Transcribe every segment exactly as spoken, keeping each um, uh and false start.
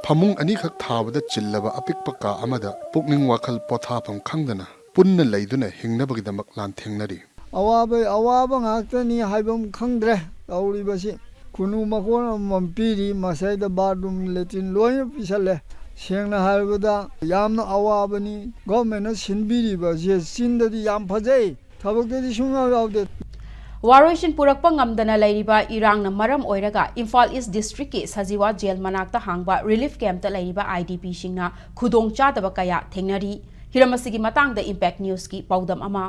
ꯐꯃꯨꯡ ꯑꯅꯤꯈꯛ ꯊꯥꯕꯗ ꯆꯤꯜꯂꯕ ꯑꯄꯤꯛꯄ ꯀꯥ ꯑꯃꯗ ꯄꯨꯛꯅꯤꯡ ꯋꯥꯈꯜ ꯄꯣꯊꯥꯐꯝ ꯈꯪꯗꯅ ꯄꯨꯟꯅ ꯂꯩꯗꯨꯅ ꯍꯤꯡꯅꯕꯒꯤꯗꯃꯛ ꯂꯥꯟꯊꯦꯡꯅꯔꯤ꯫ ꯑꯋꯥꯕꯩ ꯑꯋꯥꯕ ꯉꯥꯛꯇꯅꯤ ꯍꯥꯏꯕꯝ ꯈꯪꯗ꯭ꯔꯦ ꯇꯧꯔꯤꯕꯁꯤ꯫ ꯈꯨꯅꯨ ꯃꯀꯣꯟ ꯑꯃꯃꯝ ꯄꯤꯔꯤ, ꯃꯁꯤꯗ bathroom, latrine ꯂꯣꯏꯅ ꯄꯤꯁꯜꯂꯦ꯫ ꯁꯦꯡꯅ ꯍꯥꯏꯔꯕꯗ ꯌꯥꯝꯅ ꯑꯋꯥꯕꯅꯤ꯫ Governmentꯅ ꯁꯤꯟꯕꯤꯔꯤꯕꯁꯦ ꯆꯤꯟꯗꯗꯤ ꯌꯥꯝ ꯐꯖꯩ, ꯊꯕꯛꯇꯗꯤ ꯁꯨꯡꯌꯥꯎ ꯌꯥꯎꯗꯦ꯫ ꯋꯥꯔꯣꯏꯁꯤꯟ ꯄꯨꯔꯛꯄ ꯉꯝꯗꯅ ꯂꯩꯔꯤꯕ ꯏꯔꯥꯡꯅ ꯃꯔꯝ ꯑꯣꯏꯔꯒ ꯏꯝꯐꯥꯜ ꯏꯁ ꯗꯤꯁꯇ꯭ꯔꯤꯛꯀꯤ ꯁꯖꯤꯋꯥ ꯖꯦꯜ ꯃꯅꯥꯛꯇ ꯍꯥꯡꯕ ꯔꯤꯂꯤꯐ ꯀꯦꯝꯞꯇ ꯂꯩꯔꯤꯕ ꯑꯥꯏ ꯗꯤ ꯄꯤꯁꯤꯡꯅ ꯈꯨꯗꯣꯡꯆꯥꯗꯕ ꯀꯌꯥ ꯊꯦꯡꯅꯔꯤ꯫ ꯍꯤꯔꯝ ꯑꯁꯤꯒꯤ ꯃꯇꯥꯡꯗ ꯏꯝꯄꯦꯛ ꯅ꯭ꯌꯨꯁꯀꯤ ꯄꯥꯎꯗꯝ ꯑꯃ꯫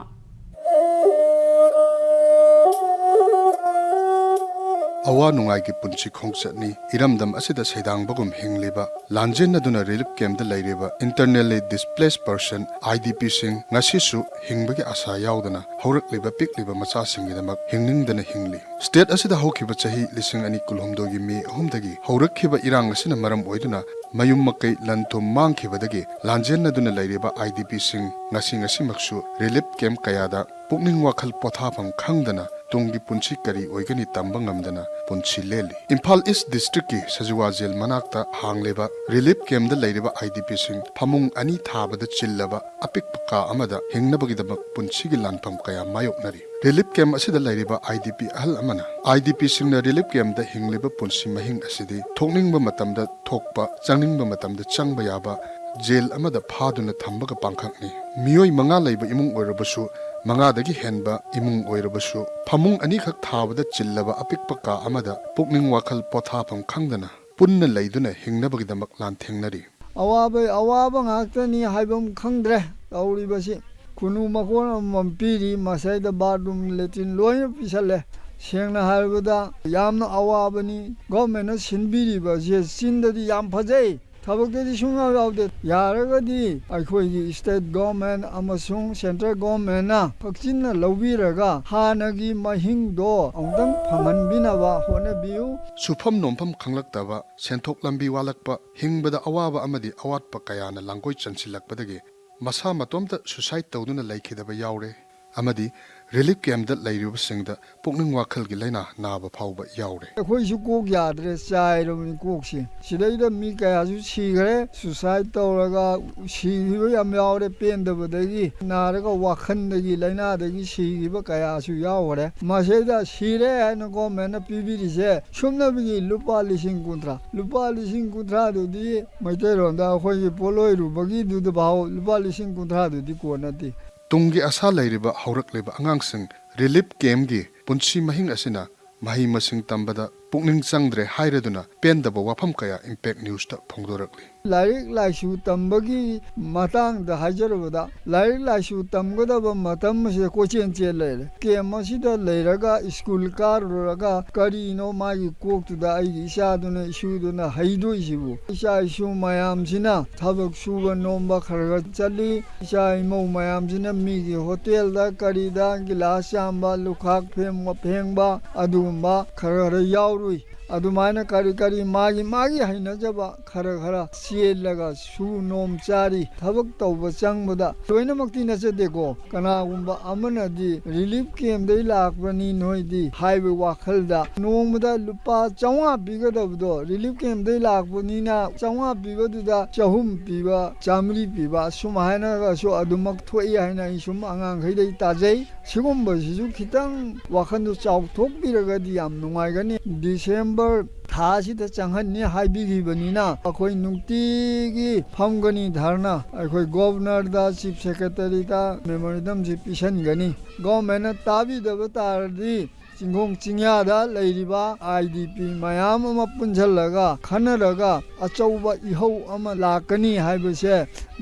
ꯑꯋꯥ ꯅꯨꯡꯉꯥꯏꯒꯤ ꯄꯨꯟꯁꯤ ꯈꯣꯡꯆꯠꯅꯤ꯫ ꯏꯔꯝꯗꯝ ꯑꯁꯤꯗ ꯁꯩꯗꯥꯡꯕꯒꯨꯝ ꯍꯤꯡꯂꯤꯕ, ꯂꯥꯟꯖꯦꯟꯅꯗꯨꯅ ꯔꯤꯂꯤꯐ ꯀꯦꯝꯞꯇ ꯂꯩꯔꯤꯕ internally displaced person, I D ꯄꯤꯁꯤꯡ, ꯉꯁꯤꯁꯨ ꯍꯤꯡꯕꯒꯤ ꯑꯥꯁꯥ ꯌꯥꯎꯗꯅ ꯍꯧꯔꯛꯂꯤꯕ ꯄꯤꯛꯂꯤꯕ ꯃꯆꯥꯁꯤꯡꯒꯤꯗꯃꯛ ꯍꯤꯡꯅꯤꯡꯗꯅ ꯍꯤꯡꯂꯤ꯫ ꯁ꯭ꯇꯦꯠ ꯑꯁꯤꯗ ꯍꯧꯈꯤꯕ ꯆꯍꯤ ꯂꯤꯁꯤꯡ ꯑꯅꯤ ꯀꯨꯟꯍꯨꯝꯗꯣꯏꯒꯤ ꯃꯦ ꯑꯍꯨꯝꯗꯒꯤ ꯍꯧꯔꯛꯈꯤꯕ ꯏꯔꯥꯡ ꯑꯁꯤꯅ ꯃꯔꯝ ꯑꯣꯏꯗꯨꯅ ꯃꯌꯨꯝ ꯃꯀꯩ ꯂꯟ ꯊꯨꯝ ꯃꯥꯡꯈꯤꯕꯗꯒꯤ ꯂꯥꯟꯖꯦꯟꯅꯗꯨꯅ ꯂꯩꯔꯤꯕ ꯑꯥꯏ ꯗꯤ ꯄꯤꯁꯤꯡ ꯉꯁꯤ ꯉꯁꯤꯃꯛꯁꯨ ꯔꯤꯂꯤꯐ ꯀꯦꯝꯞ ꯀꯌꯥꯗ ꯄꯨꯛꯅꯤꯡ ꯋꯥꯈꯜ ꯄꯣꯊꯥꯐꯝ ꯈꯪꯗꯅ ꯇꯨꯡꯒꯤ ꯄꯨꯟꯁꯤ ꯀꯔꯤ ꯑꯣꯏꯒꯅꯤ ꯇꯝꯕ ꯉꯝꯗꯅ ꯄꯨꯟꯁꯤ ꯂꯦꯜꯂꯤ꯫ ꯏꯝꯐꯥꯜ ꯏꯁ ꯗꯤꯁꯇ꯭ꯔꯤꯛꯀꯤ ꯁꯖꯤꯋꯥ ꯖꯦꯜ ꯃꯅꯥꯛꯇ ꯍꯥꯡꯂꯤꯕ ꯔꯤꯂꯤꯐ ꯀꯦꯝꯞꯇ ꯂꯩꯔꯤꯕ ꯑꯥꯏ ꯗꯤ ꯄꯤꯁꯤꯡ ꯐꯃꯨꯡ ꯑꯅꯤ ꯊꯥꯕꯗ ꯆꯤꯜꯂꯕ ꯑꯄꯤꯛꯄ ꯀꯥ ꯑꯃꯗ ꯍꯤꯡꯅꯕꯒꯤꯗꯃꯛ ꯄꯨꯟꯁꯤꯒꯤ ꯂꯥꯟꯐꯝ ꯀꯌꯥ ꯃꯥꯌꯣꯛꯅꯔꯤ꯫ ꯔꯤꯂꯤꯐ ꯀꯦꯝꯞ ꯑꯁꯤꯗ ꯂꯩꯔꯤꯕ ꯑꯥꯏ ꯗꯤ ꯄꯤ ꯑꯍꯜ ꯑꯃꯅ, ꯑꯥꯏ ꯗꯤ ꯄꯤꯁꯤꯡꯅ ꯔꯤꯂꯤꯐ ꯀꯦꯝꯞꯇ ꯍꯤꯡꯂꯤꯕ ꯄꯨꯟꯁꯤ ꯃꯍꯤꯡ ꯑꯁꯤꯗꯤ ꯊꯣꯛꯅꯤꯡꯕ ꯃꯇꯝꯗ ꯊꯣꯛꯄ, ꯆꯪꯅꯤꯡꯕ ꯃꯇꯝꯗ ꯆꯪꯕ ꯌꯥꯕ ꯖꯦꯜ ꯑꯃꯗ ꯐꯥꯗꯨꯅ ꯊꯝꯕꯒ ꯄꯥꯡꯈꯛꯅꯤ꯫ ꯃꯤꯑꯣꯏ ꯃꯉꯥ ꯂꯩꯕ ꯏꯃꯨꯡ ꯑꯣꯏꯔꯕꯁꯨ, ꯃꯉꯥꯗꯒꯤ ꯍꯦꯟꯕ ꯏꯃꯨꯡ ꯑꯣꯏꯔꯕꯁꯨ, ꯐꯃꯨꯡ ꯑꯅꯤꯈꯛ ꯊꯥꯕꯗ ꯆꯤꯜꯂꯕ ꯑꯄꯤꯛꯄ ꯀꯥ ꯑꯃꯗ ꯄꯨꯛꯅꯤꯡ ꯋꯥꯈꯜ ꯄꯣꯊꯥꯐꯝ ꯈꯪꯗꯅ ꯄꯨꯟꯅ ꯂꯩꯗꯨꯅ ꯍꯤꯡꯅꯕꯒꯤꯗꯃꯛ ꯂꯥꯟꯊꯦꯡꯅꯔꯤ꯫ ꯑꯋꯥꯕꯩ ꯑꯋꯥꯕ ꯉꯥꯛꯇꯅꯤ ꯍꯥꯏꯕꯝ ꯈꯪꯗ꯭ꯔꯦ ꯇꯧꯔꯤꯕꯁꯤ꯫ ꯈꯨꯅꯨ ꯃꯀꯣꯟ ꯑꯃꯃꯝ ꯄꯤꯔꯤ, ꯃꯁꯤꯗ bathroom, latrine ꯂꯣꯏꯅ ꯄꯤꯁꯜꯂꯦ꯫ ꯁꯦꯡꯅ ꯍꯥꯏꯔꯕꯗ ꯌꯥꯝꯅ ꯑꯋꯥꯕꯅꯤ꯫ Governmentꯅ ꯁꯤꯟꯕꯤꯔꯤꯕꯁꯦ ꯆꯤꯟꯗꯗꯤ ꯌꯥꯝ ꯐꯖꯩ, ꯊꯕꯛꯇꯗꯤ ꯁꯨꯡꯌꯥꯎ ꯌꯥꯎꯗꯦ꯫ ꯌꯥꯔꯒꯗꯤ ꯑꯩꯈꯣꯏꯒꯤ state government ꯑꯃꯁꯨꯡ central governmentꯅ ꯍꯛꯆꯤꯟꯅ ꯂꯧꯕꯤꯔꯒ ꯍꯥꯟꯅꯒꯤ ꯃꯍꯤꯡꯗꯣ ꯑꯃꯨꯛꯇꯪ ꯐꯪꯍꯟꯕꯤꯅꯕ ꯍꯣꯠꯅꯕꯤꯌꯨ꯫ ꯁꯨꯐꯝ ꯅꯣꯝꯐꯝ ꯈꯪꯂꯛꯇꯕ, ꯁꯦꯟꯊꯣꯛ ꯂꯝꯕꯤ ꯋꯥꯠꯂꯛꯄ, ꯍꯤꯡꯕꯗ ꯑꯋꯥꯕ ꯑꯃꯗꯤ ꯑꯋꯥꯠꯄ ꯀꯌꯥꯅ ꯂꯥꯡꯒꯣꯏ ꯆꯟꯁꯤꯜꯂꯛꯄꯗꯒꯤ ꯃꯁꯥ ꯃꯇꯣꯝꯇ suicide ꯇꯧꯗꯨꯅ ꯂꯩꯈꯤꯗꯕ ꯌꯥꯎꯔꯦ ꯑꯃꯗꯤ ꯔꯤꯂꯤꯐ ꯀꯦꯝꯞꯇ ꯂꯩꯔꯤꯕꯁꯤꯡꯗ ꯄꯨꯛꯅꯤꯡ ꯋꯥꯈꯜꯒꯤ ꯂꯥꯏꯅꯥ ꯅꯥꯕ ꯐꯥꯎꯕ ꯌꯥꯎꯔꯦ꯫ ꯑꯩꯈꯣꯏꯁꯨ ꯀꯣꯛ ꯌꯥꯗ꯭ꯔꯦ, ꯆꯥꯏꯔꯕꯅꯤ ꯀꯣꯛꯁꯦ꯫ ꯁꯤꯗꯩꯗ ꯃꯤ ꯀꯌꯥꯁꯨ ꯁꯤꯈ꯭ꯔꯦ, suicide ꯇꯧꯔꯒ ꯁꯤꯈꯤꯕ ꯌꯥꯝ ꯌꯥꯎꯔꯦ꯫ ꯄꯦꯟꯗꯕꯗꯒꯤ, ꯅꯥꯔꯒ ꯋꯥꯈꯜꯗꯒꯤ, ꯂꯥꯏꯅꯥꯗꯒꯤ ꯁꯤꯈꯤꯕ ꯀꯌꯥꯁꯨ ꯌꯥꯎꯈ꯭ꯔꯦ꯫ ꯃꯁꯤꯗ ꯁꯤꯔꯦ ꯍꯥꯏꯅ ꯒꯣꯔꯃꯦꯟꯅ ꯄꯤꯕꯤꯔꯤꯁꯦ ꯁꯨꯞꯅꯕꯒꯤ ꯂꯨꯄꯥ ꯂꯤꯁꯤꯡ ꯀꯨꯟꯊ꯭ꯔꯥ꯫ ꯂꯨꯄꯥ ꯂꯤꯁꯤꯡ ꯀꯨꯟꯊ꯭ꯔꯥꯗꯨꯗꯤ ꯃꯩꯇꯩꯂꯣꯟꯗ ꯑꯩꯈꯣꯏꯒꯤ ꯄꯣꯠꯂꯣꯏꯔꯨꯕꯒꯤꯗꯨꯗꯐꯥꯎ ꯂꯨꯄꯥ ꯂꯤꯁꯤꯡ ꯀꯨꯟꯊ꯭ꯔꯥꯗꯨꯗꯤ ꯀꯣꯟꯅꯗꯦ꯫ ꯇꯨꯡꯒꯤ ꯑꯁꯥ ꯂꯩꯔꯤꯕ ꯍꯧꯔꯛꯂꯤꯕ ꯑꯉꯥꯡꯁꯤꯡ ꯔꯤꯂꯤꯐ ꯀꯦꯝꯞꯀꯤ ꯄꯨꯟꯁꯤ ꯃꯍꯤꯡ ꯑꯁꯤꯅ ꯃꯍꯩ ꯃꯁꯤꯡ ꯇꯝꯕꯗ ꯄꯨꯛꯅꯤꯡ ꯆꯪꯗ꯭ꯔꯦ ꯍꯥꯏꯔꯗꯨꯅ ꯄꯦꯟꯗꯕ ꯋꯥꯐꯝ ꯀꯌꯥ ꯏꯝꯄꯦꯛ ꯅ꯭ꯌꯨꯁꯇ ꯐꯣꯡꯗꯣꯔꯛꯂꯤ꯫ ꯂꯥꯏꯔꯤꯛ ꯂꯥꯏꯁꯨ ꯇꯝꯕꯒꯤ ꯃꯇꯥꯡꯗ ꯍꯥꯏꯖꯔꯕꯗ, ꯂꯥꯏꯔꯤꯛ ꯂꯥꯏꯁꯨ ꯇꯝꯒꯗꯕ ꯃꯇꯝ ꯑꯁꯤꯗ ꯀꯣꯏꯆꯦꯟ ꯆꯦꯟ ꯂꯩꯔꯦ꯫ ꯀꯦꯝꯞ ꯑꯁꯤꯗ ꯂꯩꯔꯒ, ꯁ꯭ꯀꯨꯜ ꯀꯥꯔꯨꯔꯒ ꯀꯔꯤꯅꯣ ꯃꯥꯒꯤ ꯀꯣꯛꯇꯨꯗ ꯑꯩꯒꯤ ꯏꯆꯥꯗꯨꯅ, ꯏꯁꯨꯗꯨꯅ ꯍꯩꯗꯣꯏꯁꯤꯕꯨ? ꯏꯆꯥ ꯏꯁꯨ ꯃꯌꯥꯝꯁꯤꯅ ꯊꯕꯛ ꯁꯨꯕ ꯅꯣꯝꯕ ꯈꯔ ꯈꯔ ꯆꯠꯂꯤ꯫ ꯏꯆꯥ ꯏꯃꯧ ꯃꯌꯥꯝꯁꯤꯅ ꯃꯤꯒꯤ ꯍꯣꯇꯦꯜꯗ ꯀꯔꯤꯗ ꯒꯤꯂꯥꯁ ꯆꯥꯝꯕ, ꯂꯨꯈꯥꯛ ꯐꯦꯡꯕ, ꯐꯦꯡꯕ ꯑꯗꯨꯒꯨꯝꯕ ꯈꯔ ꯈꯔ ꯌꯥꯎꯔꯨꯏ꯫ ꯑꯗꯨꯃꯥꯏꯅ ꯀꯔꯤ ꯀꯔꯤ ꯃꯥꯒꯤ ꯃꯥꯒꯤ ꯍꯩꯅꯖꯕ ꯈꯔ ꯈꯔ ꯆꯦꯜꯂꯒ ꯁꯨ ꯅꯣꯝ ꯆꯥꯔꯤ꯫ ꯊꯕꯛ ꯇꯧꯕ ꯆꯪꯕꯗ ꯂꯣꯏꯅꯃꯛꯇꯤ ꯅꯠꯆꯗꯦꯀꯣ, ꯀꯅꯥꯒꯨꯝꯕ ꯑꯃꯅꯗꯤ ꯔꯤꯂꯤꯐ ꯀꯦꯝꯞꯇꯩ ꯂꯥꯛꯄꯅꯤ ꯅꯣꯏꯗꯤ ꯍꯥꯏꯕ ꯋꯥꯈꯜꯗ ꯅꯣꯡꯃꯗ ꯂꯨꯄꯥ ꯆꯥꯝꯃꯉꯥ ꯄꯤꯒꯗꯕꯗꯣ, ꯔꯤꯂꯤꯐ ꯀꯦꯝꯞꯇꯩ ꯂꯥꯛꯄꯅꯤꯅ ꯆꯥꯝꯃꯉꯥ ꯄꯤꯕꯗꯨꯗ ꯆꯍꯨꯝ ꯄꯤꯕ, ꯆꯥꯃꯔꯤ ꯄꯤꯕ, ꯁꯨꯃꯥꯏꯅꯒꯁꯨ ꯑꯗꯨꯃꯛ ꯊꯣꯛꯏ ꯍꯥꯏꯅ ꯑꯩ ꯁꯨꯝ ꯑꯉꯥꯡꯈꯩꯗꯩ ꯇꯥꯖꯩ꯫ ꯁꯤꯒꯨꯝꯕꯁꯤꯁꯨ ꯈꯤꯇꯪ ꯋꯥꯈꯜꯗꯨ ꯆꯥꯎꯊꯣꯛꯄꯤꯔꯒꯗꯤ ꯌꯥꯝ ꯅꯨꯡꯉꯥꯏꯒꯅꯤ꯫ ꯗꯤꯁꯦꯝꯕꯔ ꯊꯥꯁꯤꯗ ꯆꯪꯍꯟꯅꯤ ꯍꯥꯏꯕꯤꯈꯤꯕꯅꯤꯅ ꯑꯩꯈꯣꯏ ꯅꯨꯡꯇꯤꯒꯤ ꯐꯝꯒꯅꯤ ꯙꯔꯅꯥ꯫ ꯑꯩꯈꯣꯏ ꯒꯣꯚꯔꯅꯔꯗ, ꯆꯤꯐ ꯁꯦꯀ꯭ꯔꯦꯇꯔꯤꯗ ꯃꯦꯃꯣꯔꯦꯟꯗꯝꯁꯤ ꯄꯤꯁꯟꯒꯅꯤ꯫ ꯒꯣꯚꯔꯟꯃꯦꯟꯠꯅ ꯇꯥꯕꯤꯗꯕ ꯇꯥꯔꯗꯤ ꯆꯤꯡꯈꯣꯡ ꯆꯤꯡꯌꯥꯗ ꯂꯩꯔꯤꯕ ꯑꯥꯏ ꯗꯤ ꯄꯤ ꯃꯌꯥꯝ ꯑꯃ ꯄꯨꯟꯁꯤꯜꯂꯒ ꯈꯟꯅꯔꯒ ꯑꯆꯧꯕ ꯏꯍꯧ ꯑꯃ ꯂꯥꯛꯀꯅꯤ ꯍꯥꯏꯕꯁꯦ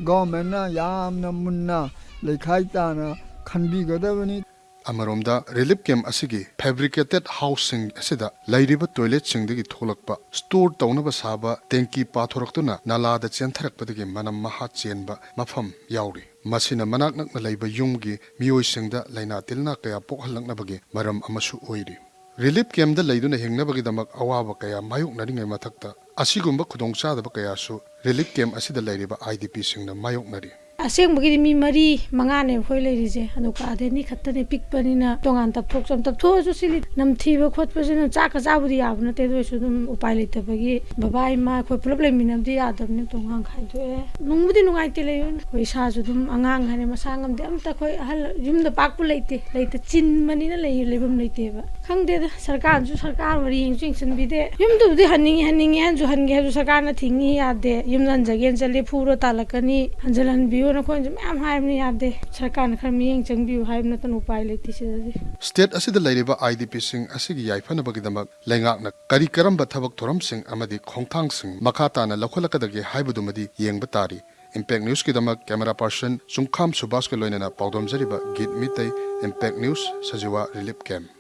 ꯒꯣꯚꯔꯟꯃꯦꯟꯠꯅ ꯌꯥꯝꯅ ꯃꯨꯟꯅ ꯂꯩꯈꯥꯏ ꯇꯥꯅ ꯈꯟꯕꯤꯒꯗꯕꯅꯤ꯫ ꯑꯃꯔꯣꯝꯗ ꯔꯤꯂꯤꯐ ꯀꯦꯝꯞ ꯑꯁꯤꯒꯤ ꯐꯦꯕ꯭ꯔꯤꯀꯦꯇꯦꯗ ꯍꯥꯎꯁꯁꯤꯡ ꯑꯁꯤꯗ ꯂꯩꯔꯤꯕ ꯇꯣꯏꯂꯦꯠꯁꯤꯡꯗꯒꯤ ꯊꯣꯛꯂꯛꯄ ꯁ꯭ꯇꯣꯔ ꯇꯧꯅꯕ ꯁꯥꯕ ꯇꯦꯡꯀꯤ ꯄꯥꯊꯣꯔꯛꯇꯨꯅ ꯅꯂꯥꯗ ꯆꯦꯟꯊꯔꯛꯄꯗꯒꯤ ꯃꯅꯝ ꯃꯍꯥ ꯆꯦꯟꯕ ꯃꯐꯝ ꯌꯥꯎꯔꯤ꯫ ꯃꯁꯤꯅ ꯃꯅꯥꯛ ꯅꯛꯅ ꯂꯩꯕ ꯌꯨꯝꯒꯤ ꯃꯤꯑꯣꯏꯁꯤꯡꯗ ꯂꯥꯏꯅꯥ ꯇꯤꯜꯅꯥ ꯀꯌꯥ ꯄꯣꯛꯍꯜꯂꯛꯅꯕꯒꯤ ꯃꯔꯝ ꯑꯃꯁꯨ ꯑꯣꯏꯔꯤ꯫ ꯔꯤꯂꯤꯐ ꯀꯦꯝꯞꯇ ꯂꯩꯗꯨꯅ ꯍꯤꯡꯅꯕꯒꯤꯗꯃꯛ ꯑꯋꯥꯕ ꯀꯌꯥ ꯃꯥꯌꯣꯛꯅꯔꯤꯉꯩ ꯃꯊꯛꯇ ꯑꯁꯤꯒꯨꯝꯕ ꯈꯨꯗꯣꯡꯆꯥꯗꯕ ꯀꯌꯥꯁꯨ ꯔꯤꯂꯤꯐ ꯀꯦꯝꯞ ꯑꯁꯤꯗ ꯂꯩꯔꯤꯕ ꯑꯥꯏ ꯗꯤ ꯄꯤꯁꯤꯡꯅ ꯃꯥꯌꯣꯛꯅꯔꯤ꯫ ꯑꯁꯦꯡꯕꯒꯤꯗꯤ ꯃꯤ ꯃꯔꯤ ꯃꯉꯥꯅꯦꯕ ꯑꯩꯈꯣꯏ ꯂꯩꯔꯤꯁꯦ, ꯑꯗꯣ ꯀꯥꯗ ꯑꯅꯤ ꯈꯛꯇꯅꯦ, ꯄꯤꯛꯄꯅꯤꯅ꯫ ꯇꯣꯉꯥꯟ ꯇꯞꯊꯣꯛ ꯆꯝ ꯇꯞꯊꯣꯛꯑꯁꯨ ꯁꯤꯗꯤ ꯅꯝꯊꯤꯕ ꯈꯣꯠꯄꯁꯤꯅ ꯆꯥꯛꯀ ꯆꯥꯕꯨꯗꯤ ꯌꯥꯕ ꯅꯠꯇꯦ, ꯑꯗꯨ ꯑꯣꯏꯔꯁꯨ ꯑꯗꯨꯝ ꯎꯄꯥꯏ ꯂꯩꯇꯕꯒꯤ ꯕꯕꯥ ꯏꯃꯥ ꯑꯩꯈꯣꯏ ꯄꯨꯂꯞ ꯂꯩꯃꯤꯟꯅꯕꯗꯤ ꯌꯥꯗꯕꯅꯤꯅ ꯇꯣꯉꯥꯟ ꯈꯥꯏꯗꯣꯛꯑꯦ꯫ ꯅꯨꯡꯕꯨꯗꯤ ꯅꯨꯡꯉꯥꯏꯇꯦ ꯂꯩꯕ, ꯑꯩꯈꯣꯏ ꯏꯁꯥꯁꯨ ꯑꯗꯨꯝ ꯑꯉꯥꯡ ꯍꯥꯏꯅ ꯃꯁꯥ ꯉꯝꯗꯦ, ꯑꯝꯇ ꯑꯩꯈꯣꯏ ꯑꯍꯜ ꯌꯨꯝꯗ ꯄꯥꯛꯄꯨ ꯂꯩꯇꯦ, ꯂꯩꯇ ꯆꯤꯟꯕꯅꯤꯅ ꯂꯩ ꯂꯩꯐꯝ ꯂꯩꯇꯦꯕ꯫ ꯈꯪꯗꯦꯗ, ꯁꯔꯀꯥꯔꯅꯁꯨ ꯁꯔꯀꯥꯔ ꯃꯔꯤ ꯌꯦꯡꯁꯨ ꯌꯦꯡꯁꯤꯟꯕꯤꯗꯦ꯫ ꯌꯨꯝꯗꯨꯕꯨꯗꯤ ꯍꯟꯅꯤꯡꯉꯤ ꯍꯟꯅꯤꯡꯉꯤ ꯍꯟꯁꯨ ꯍꯟꯒꯦ ꯍꯥꯏꯕꯁꯨ ꯁꯔꯀꯥꯔꯅ ꯊꯤꯡꯉꯤ, ꯌꯥꯗꯦ꯫ ꯌꯨꯝꯗ ꯍꯟꯖꯒꯦꯅ ꯆꯠꯂꯤ ꯐꯨꯔ ꯇꯥꯜꯂꯛꯀꯅꯤ, ꯍꯟꯖꯤꯜꯍꯟꯕꯤꯌꯨꯅ ꯑꯩꯈꯣꯏꯅꯁꯨ ꯃꯌꯥꯝ ꯍꯥꯏꯕꯅꯤ, ꯌꯥꯗꯦ꯫ ꯁꯔꯀꯥꯔꯅ ꯈꯔ ꯃꯤꯠꯌꯦꯡ ꯆꯪꯕꯤꯌꯨ ꯍꯥꯏꯕ ꯅꯠꯇꯅ ꯎꯄꯥꯏ ꯂꯩꯇꯦ ꯁꯤꯗꯗꯤ꯫ ꯁ꯭ꯇꯦꯠ ꯑꯁꯤꯗ ꯂꯩꯔꯤꯕ ꯑꯥꯏ ꯗꯤ ꯄꯤꯁꯤꯡ ꯑꯁꯤꯒꯤ ꯌꯥꯏꯐꯅꯕꯒꯤꯗꯃꯛ ꯂꯩꯉꯥꯛꯅ ꯀꯔꯤ ꯀꯔꯝꯕ ꯊꯕꯛ ꯊꯧꯔꯝꯁꯤꯡ ꯑꯃꯗꯤ ꯈꯣꯡꯊꯥꯡꯁꯤꯡ ꯃꯈꯥ ꯇꯥꯅ ꯂꯧꯈꯠꯂꯛꯀꯗꯒꯦ ꯍꯥꯏꯕꯗꯨꯃꯗꯤ ꯌꯦꯡꯕ ꯇꯥꯔꯤ꯫ ꯏꯝꯄꯦꯛ ꯅ꯭ꯌꯨꯁꯀꯤꯗꯃꯛ ꯀꯦꯃꯦꯔꯥ ꯄꯥꯔꯁꯟ ꯆꯨꯡꯈꯥꯝ ꯁꯨꯕꯥꯁꯀ ꯂꯣꯏꯅꯅ ꯄꯥꯎꯗꯝꯖꯔꯤꯕ ꯒꯤꯠ ꯃꯤꯇꯩ, impact news, Sajiwa relief camp.